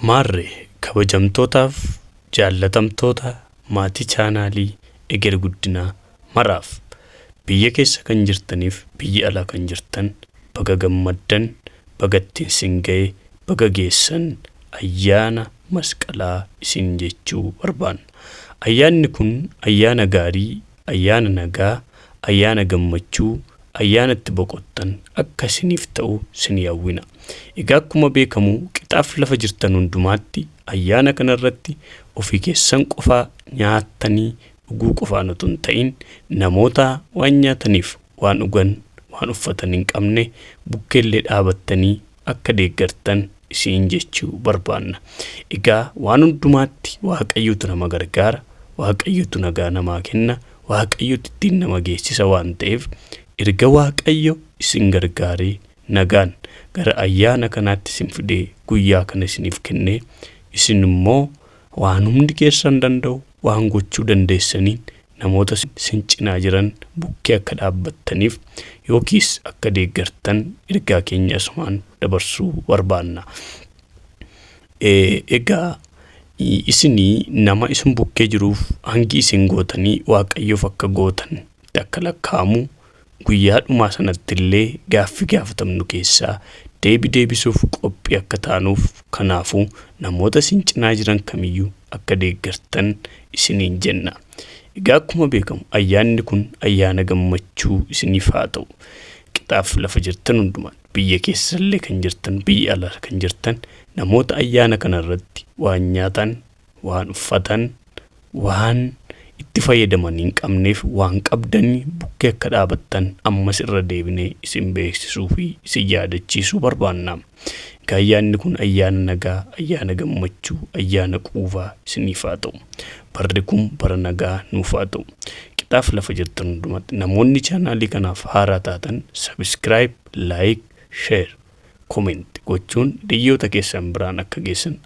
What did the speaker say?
Maarree kabajamtootaaf jaallatamtoota maatii chaanaalii Eger Guddinaa maraaf, biyya keessa kan jirtaniif biyya alaa kan jirtan, baga gammaddan, baga ittiin sin ga'e, baga geessan ayyaana Masqalaa isin jechuu barbaanna. Ayyaanni kun ayyaana gaarii, ayyaana nagaa, ayyaana gammachuu, ayyaana itti boqottan akka isiniif ta'u sin hawwina. Egaa akkuma beekamu qixaaf lafa jirtan hundumaatti ayyaana kanarratti ofii keessan qofaa nyaattanii dhuguu qofaan otoo hin ta'in, namoota waan nyaataniif, waan dhugan, waan uffatan hin qabne bukkeellee dhaabattanii akka deeggartan isin jechuu barbaanna. Egaa waan hundumaatti Waaqayyotu nama gargaara, Waaqayyotu nagaa namaa kenna, Waaqayyotu ittiin nama geessisa waan ta'eef, erga Waaqayyo isin gargaaree nagaan gara ayyaana kanaatti isin fidee guyyaa kana isiniif kennee, isin immoo waan humni keessan danda'u, waan gochuu dandeessaniin namoota isin cinaa jiran bukkee akka dhaabbattaniif yookiis akka deeggartan ergaa keenya asumaan dabarsuu barbaanna. Egaa isinii nama isin bukkee jiruuf hangi isin gootanii Waaqayyoof akka gootan akka lakkaa'amu, guyyaa dhumaa sanatti illee gaaffii gaafatamnu keessaa deebii deebisuuf qophii akka taanuuf, kanaafuu namoota isin cinaa jiran kamiyyuu akka deeggartan isiniin jenna. Egaa akkuma beekamu ayyaanni kun ayyaana gammachuu isiniif haa ta'u. Qixaaf lafa jirtan hundumaatti, biyya keessallee kan jirtan, biyya alaa kan jirtan, namoota ayyaana kanarratti waan nyaatan, waan uffatan, waan itti fayyadaman hin qabneef waan qabdanii bukkee akka dhaabattan ammas irra deebinee isin beeksisuu fi isin yaadachiisuu barbaanna. Egaa ayyaanni kun ayyaana nagaa, ayyaana gammachuu, ayyaana quufaa isiniif haa ta'u. Barri kun bara nagaa nuuf haa ta'u. Qixaaf lafa jirtan hundumatti namoonni chaanaalii kanaaf haaraa taatan subscribe, like, share, comment gochuun hiriyoota keessan biraan akka geessan